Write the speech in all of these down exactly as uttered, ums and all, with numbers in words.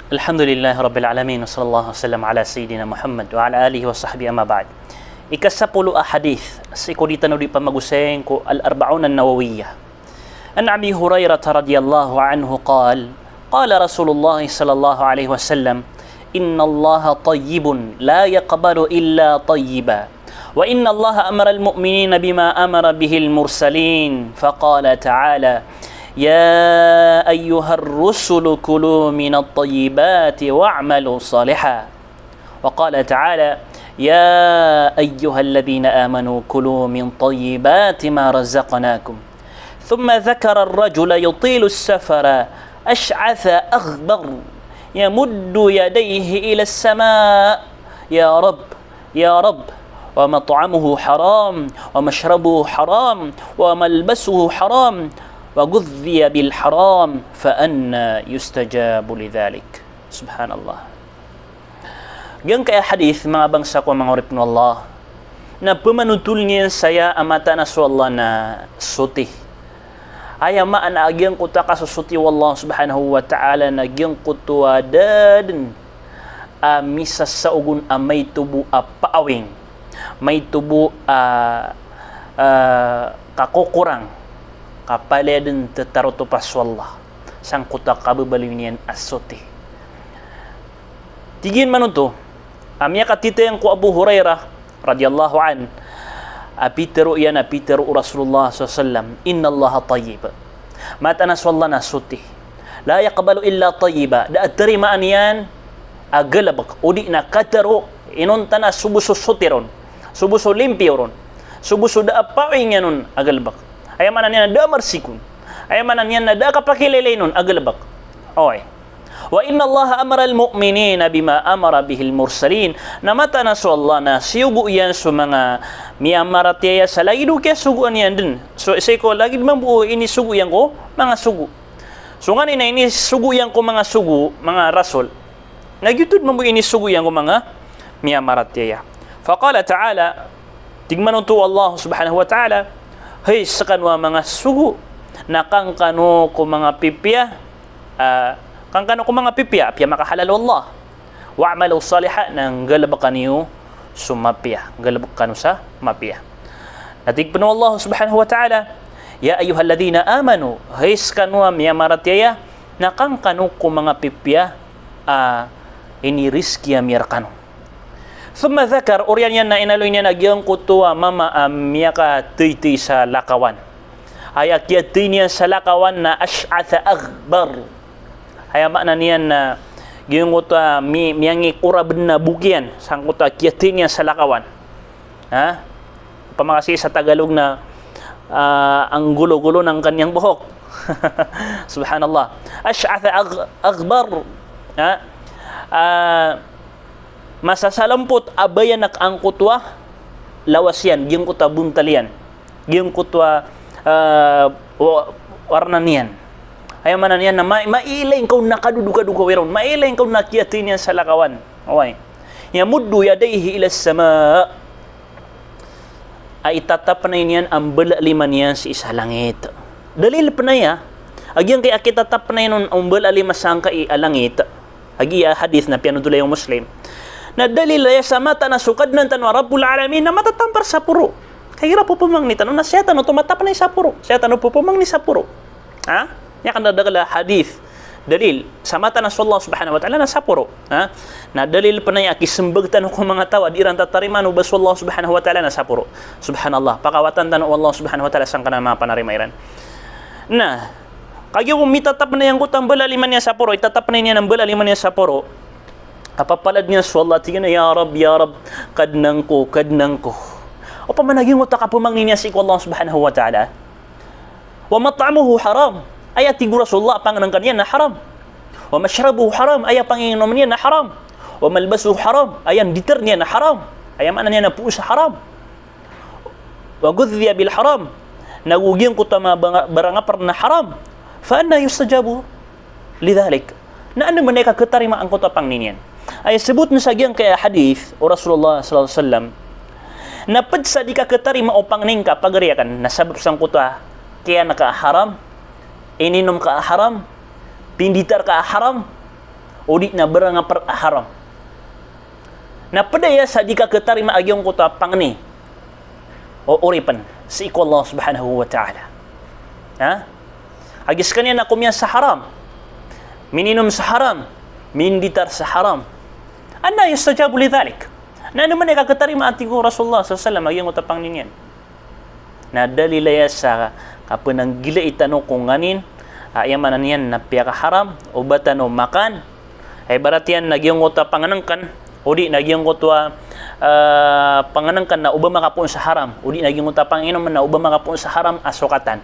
Alhamdulillahi Rabbil Alamin, wa sallallahu wa sallam ala Sayyidina Muhammad wa ala alihi wa sahbihi, amma ba'd. Ikasapolo a hadith, sii ko di tano di pamagosayn ko Al-Arba'un An-Nawawiyah. An Abi Hurairah radhiyallahu anhu qal, qala Rasulullah sallallahu alaihi wasallam, "Innallaha tayyibun la yaqbalu illa tayyiba." وإن الله أمر المؤمنين بما أمر به المرسلين، فقال تعالى: يا أيها الرسل كلوا من الطيبات واعملوا صالحا. وقال تعالى: يا أيها الذين آمنوا كلوا من طيبات ما رزقناكم. ثم ذكر الرجل يطيل السفر أشعث أغبر يمد يديه إلى السماء: يا رب، يا رب، ومطعمه حرام، ومشربه حرام، وملبسه حرام، وغذي بالحرام، فأنى يستجاب لذلك. Subhanallah. Giyangkaya hadith, manga bangsa ko, manga oripn o Allah, na pmanotol iyan saya a mataan a so Allah na soti. Aya maana a giyangkoto a kasosoti o Allah subhanahu wa ta'ala na giyangkoto a da dn a misasaog on a maito bo a paawing, maito bo a, a, kakokorang, ka palaya dn tatarotopa so Allah sangkoto a kababaloy niyan a soti. Tig iyan man oto a miyakatitayang ko Abu Hurairah radhiyallahu anhu, a pitharo iyan a pitharo o Rasulullah sallallahu alaihi wasallam, "Innallaha tayyib." Mataan a so Allah na soti. "La yaqbalu illa tayyiba." Da a tarimaan iyan a galbk, odi na katharo, inonta na so bo so soti ron, so bo so limpio ron, so bo so da a paawing iyan on a galbk. Aya maana niyan na da a marsik on. Aya maana niyan na da a kapakilaylay on a galbk. Oway. "Wa innallaha amaral mu'minina bima amara bihil mursalin." Na mataan a so Allah na siyogo iyan so manga miyamaratiyaya sa lagid o kiyasogoan iyan dn. So, sii ko lagid mambo o inisogo iyan ko manga sogo. So nganin a inisogo iyan ko manga sogo, manga rasul, na giyoto dn mambo o inisogo iyan ko manga miyamaratiyaya. Faqala ta'ala, tig man oto o Allah subhanahu wa ta'ala, "Hay skano a manga sogo, na kangkano ko manga pipiya, a, kangkano ko manga pipiya a piyamakahalal o Allah. Wa'malu salihan, na nggalbka niyo so mapiya, nggalbka kano sa mapiya." Na tig pn o Allah subhanahu wa ta'ala, "Ya ayyuhalladhina amanu, hay skano a miyamaratiyaya, na kangkano ko manga pipiya a inirizki ami rkano." Thumma dhakar, oriyan iyan na inaloy niyan a giyangkoto a mama a miyakataytay sa lakawan. Aya kiyatay niyan sa lakawan na ash'atha aghbar. Aya maana niyan na giyangkoto a mi-, miyangikorabn a bok iyan sangkoto a kiyatay niyan sa lakawan. Ha? Opama ka sii sa Tagalog na, ah, ang gulo-gulo ng kanyang buhok. Subhanallah. Ash'atha agh-, aghbar. Ha? Ah, masasalampot a bayanak angkoto a lawas iyan, giyangkoto a bontal iyan, giyangkoto a, ah, wa-, warna niyan. Aya maana niyan na ma-, mailay ngka on na kadodokadokawi ron, mailay ngka on na kiyatay niyan sa lakawan. Oway. Yamuddu yadayhi ilas sama. A itatapnay niyan a mbala a lima niyan sii sa langit. Dalil pn aya a giyangkai a kitatapnay on a mbala a lima sangkai a langit, a giya hadith na piyanothol iyan o Muslim, na dalil aya sa mataan a so Kadnan tano a Rabbul Alamin na matatampar sa poro. Kagiya pphamangni tano na saya tano oto matapnay sa poro, saya tano pphamangni sa poro. Ha? Aya kandadakl a hadith, dalil sa mataan a so Allah subhanahu wa ta'ala na sa poro. Ha? Na dalil pn aya a kismbag tano ko manga taw a di iran tatarimaan o ba so Allah subhanahu wa ta'ala na sa poro. Subhanallah. Pakawatan tano o Allah subhanahu wa ta'ala sangkanan a manga panarima iran. Na kagiya ko mitatapnay angkoto a mbala a lima niyan sa poro, itatapnay niyan a mbala a lima niyan sa poro, a papalad niyan so Allah, tig iyan a, "Ya Rabb, ya Rabb, Kadnan ko, Kadnan ko." Opama na giyangkoto a kapmangni niyan sii ko Allah subhanahu wa ta'ala. "Wa mat'amuhu haram." Aya tig o Rasulullah a pangnngkn iyan na haram. "Wa mashrabuhu haram." Aya panginginomn iyan na haram. "Wa malbasuhu haram." Aya nditr iyan na haram. Aya maana niyan na poon sa haram. "Wa ghudhiya bil haram." Na go giyangkoto a manga banga-, barang a pr na haram. "Fa anna yustajabu li dhalik?" Na anda man i kakhatarimaa angkoto a pangni niyan? Aya sbot na sa giyangkai a hadith o Rasulullah sallallahu alaihi wasallam na pd sa di kakhatarimaa o pangni ngka, pagari akn, na sabap sangkoto a kiyan ka a haram, ininom ka a haram, pinditar ka a haram, o di na barang a par-, haram. Na pd aya sa di ka khatarima a giyangkoto a pangni o oripn sii ko Allah Subhanahu wa Ta'ala. Ha? Agi skaniyan na komiyan sa haram, mininom sa haram, minditar sa haram. Anna yustajabu li dhalik? Na anda man i kakhatarima, a tig o Rasulullah sallallahu alaihi wasallam, a giyangkoto a pangni niyan? Na dalil aya sa kapnanggilai tano ko nganin, a, aya maana niyan na piyakaharam o ba tano makan. Ibarat iyan na giyangkoto a pangnngkn, o di na giyangkoto a, ah, pangnngkn na o ba makapoon sa haram, o di na giyangkoto a panginom na o ba makapoon sa haram a sokatan,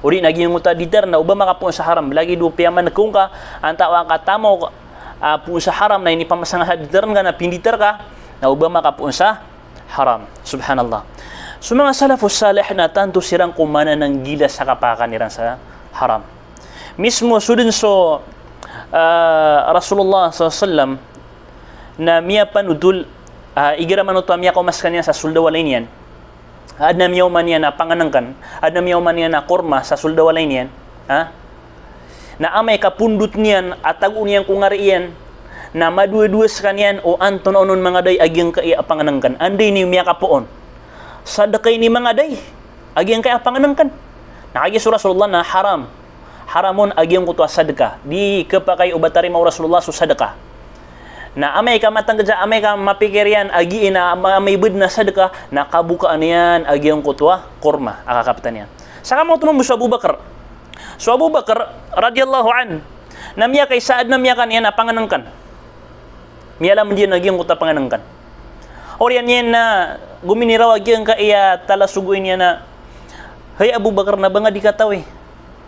o di na giyangkoto a ditar na o ba makapoon sa haram. Lagid o piyaman'g ka antaa ka tamok a poon sa haram na inipamsang sa ditar ngka na pinditar ka, na o ba makapoon sa haram. Subhanallah. So manga salafus salih na tanto siran ko manananggila sa kapakakan iran sa haram. Mismo so dn so, ah, Rasulullah sallallahu alaihi wasallam na miyapanotol, ah, igira man oto a miyakaoma skaniyan sa sold a walay niyan. Adn a miyaoma niyan a pangnngkn, adn a miyaoma niyan a korma sa sold a walay niyan. Ha? Na amay ka pondot niyan a tago niyan ko ngari iyan, na madowadowa skaniyan o antonaa on mangaday a giyangkai a pangnngkn. Anda ini miyakapoon? Sadka ini mangaday a giyangkai a pangnngkn. Na kagiya so Rasulullah na haram. Haram on a giyangkoto a sadka. Di khapakay o ba tarima o Rasulullah so sadka. Na amay ka matngkd sa, amay ka mapikir iyan a giya na ama-, amay bd na sadka, na kabokaan iyan a giyangkoto a korma a kakaptan iyan. Sa kamoto mambo so Abu Bakar. So Abu Bakar radhiyallahu anhu, na miyakaisa adn a miyakan iyan a pangnngkn. Miyalamd iyan a giyangkoto a pangnngkn. Oriyan iyan na gominiraw a giyangkai a talasogoy niyan a, "Hay Abu Bakar, na ba nga di katawi?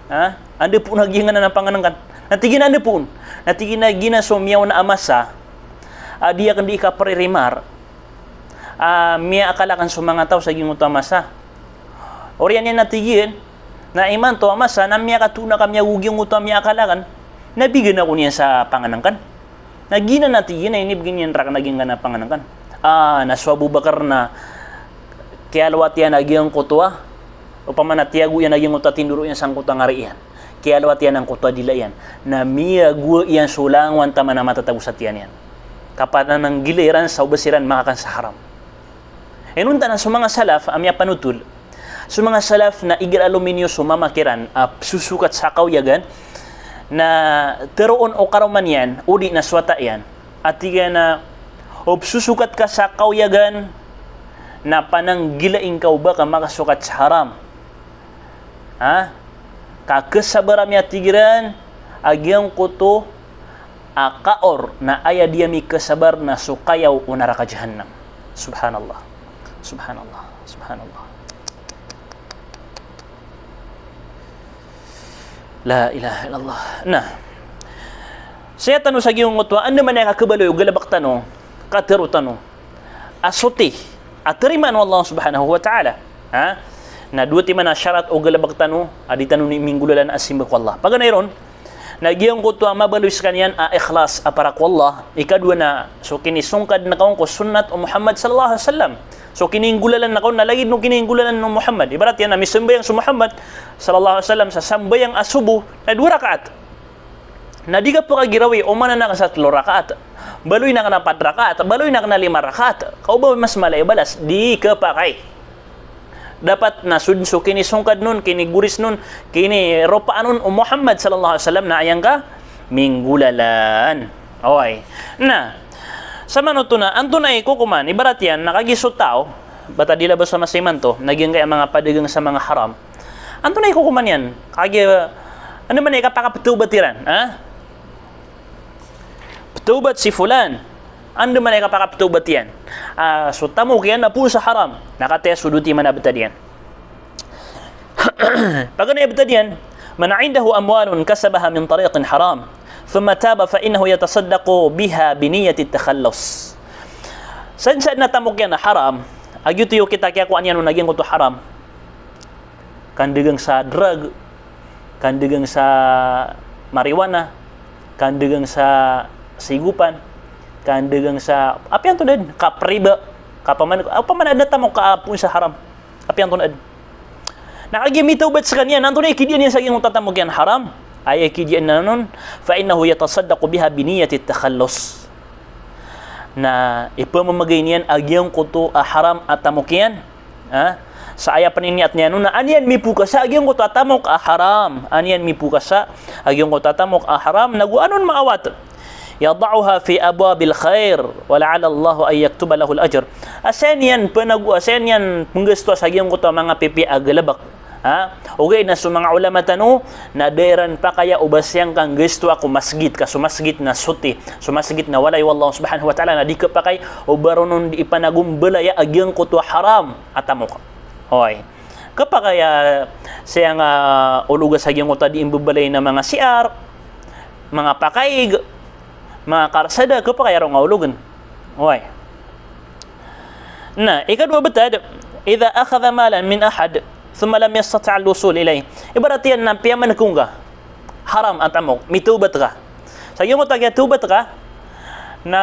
Ha? Anda poon a giyangkanan a pangnngkn?" Na tig iyan a, "Anda poon?" Na tig iyan a, "Giyanan so miyaona a masa a di akn di kaparirimar a miyaakal akn so manga taw sa giyangkoto a masa." Oriyan iyan na tig iyan, "Na imanto a masa na miyakatoon ka miyago giyangkoto a miyaakal akn, na bigan ako niyan sa pangnngkn." Na giyanan a tig iyan a inibgay niyan rakn a giyangkanan a pangnngkn. Ah, na so Abu Bakar na kiyalowat iyan a giyangkoto a, opama na tiyago iyan a giyangkoto a tindoro iyan sangkoto a ngari iyan. Kiyalowat iyan angkoto a dila iyan. Na miyago iyan so langowan taman a matatago sa tiyan iyan. Kapanananggila iran sa o ba siran makakan sa haram. Inonta na so manga salaf a miyapanotol. So manga salaf na igira a lominiyo so mama kiran a psosokat sa kawyagan, na tharoon o karoma niyan, o di na so wata iyan. A tig iyan a, o psosokat ka sa kawyagan, na pananggilai ngka o ba ka makasokat sa haram. Ha? Ka khasabar ami, a tig iran, a giyangkoto a kaor na aya di ami khasabar na so kayaw o naraka Jahannam. Subhanallah. Subhanallah. Subhanallah. La ilaha illallah. Na, saya tano sa giyangkoto a, anda man i kakhabaloy o galbk tano, katharo tano a soti a tarimaan o Allah Subhanahu wa Ta'ala. Ha? Na dowa timan a sharat o galbk tano a di tano ini minggolalan a simba ko Allah. Paganay ron, na giyangkoto a mabaloy skaniyan a ikhlas a para ko Allah. Ikadowa na so kinisongkad ngka on ko sunnat o Muhammad sallallahu alaihi wasallam. So kininggolalan ngka on na lagid o kininggolalan o Muhammad. Ibarat iyan na misambayang so Muhammad sallallahu alaihi wasallam sa sambayang a sobo na dowa rakaat. Na di ka pkhagirawi, omanan ka sa tlo rakaat, baloyn ka na pat rakaat, baloyn ka na lima rakaat, ka o ba mas mala i balas, di khapakay. Dapat na so, so kinisongkad on, kinigoris on, kiniropaan on o Muhammad sallallahu alaihi wasallam na aya ngka minggolalan. Oway. Na, samanoto na, antonaa i kokoman, ibarat iyan, na kagiya so taw, bata di laba sa masa imanto, na giyangkaya manga padagang sa manga haram. Antonaa i kokoman iyan? Kagiya, anda man i kapakapthawbat iran, ha? Pthawbat si fulan. Anda man i kapakapthawbat iyan? Ah, so tamok iyan na poon sa haram. Na katii so dowa timan a btad iyan. Paganay a btad iyan, "Man indahu amwalun kasabaha min tariqin haram, thumma taba fa innahu yatasaddaqu biha bi niyyati takhallus." Sadn sa adn a tamok iyan a haram, a giyoto i okit a kiyakowa niyan on a giyangkoto a haram. Kandagang sa drug, kandagang sa marijuana, kandagang sa sigopan, kandagang sa, apiya antonaa dn, kapriba, kapaman, opama na adn a tamok a poon sa haram. Apiya antonaa dn. Na kagiya mitawbat skaniyan, antonaa i kidiya niyan sa giyangkoto a tamok iyan a haram? Aya kidiyan anan on, fa innahu yatasaddaqu biha bi niyyati takhallus. Na ipamamagay niyan a giyangkoto a haram a tamok iyan, ha? Sa aya paniniyat niyan on na an iyan mipokasa a giyangkoto a tamok a haram, an iyan mipokasa a giyangkoto a tamok a haram, nago anon maawat. Yada'uha fi abwabil khair, wa la'alla Allah an yaktuba lahul ajr. A saya niyan panago, a saya niyan penggastoa sa giyangkoto a manga pipiya a galebek. Ha? Ogaid na so manga ulama tano, na da iran pakaya o ba siyang kanggastoa ko masgit, ka so masgit na soti, so masgit na walay o Allah subhanahu wa ta'ala, na di kapakay o ba ron on di ipanagombalaya a giyangkoto a haram a tamok. Oy. Kapakay a siyang, ah, ologa sa giyangkoto a di imbabalay na manga C R, manga pakaig, manga karsada, kapakay a ron a ologen. Oy. Na ikadowa betad, idha akhadha malan min ahad thumma lam yastati' al-wusul ilayh. Ibarat iyan na piyamaneg ka, haram a tamok, mitawbat ka. Sa giyangkoto a kiyatawbat ka, na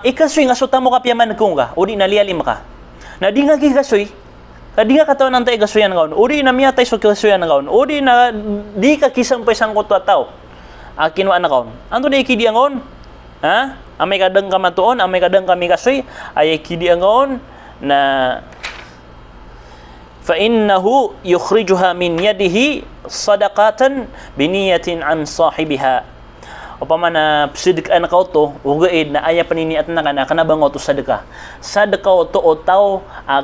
ikasoy nga so tamok a piyamaneg ka, o di na liyalim ka. Na di nga kikasoy, ka di nga katawan antaa i kasoyan ka on, o di na miyatay so kasoyan ka on, o di na di ka kisampay sangkoto a taw a kinowaan ka on. Antonaa i kidiyan ka on? Ha? Amay ka da ngka matoon, amay ka da ngka mikasoy, aya kidiyan ka on na fa innahu yukhrijuha min yadihi sadaqatan bi niyyatin an sahibiha. Opama na pesadkaan ka oto, ogaid na aya paniniyat angka na kena ba nga oto sadaka. Sadaka oto o taw a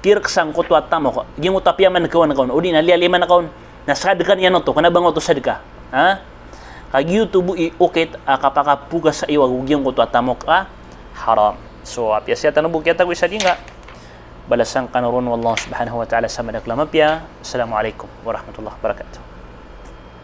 kirek sangkoto a tamok. Giyangkoto a piyamaneg ka on, o di na liyaliman ka on. Na sadaka niyan oto, kena ba nga oto sadaka. Ha? Ka giyoto bo i okit a kapakapokasa iyo ago giyangkoto a tamok a haram. So, apiya siya tano bo kiyatagoy sa di nga balasan kano ron o Allah subhanahu wa ta'ala sa madakl a mapiya. Assalamu alaikum warahmatullahi wabarakatuh.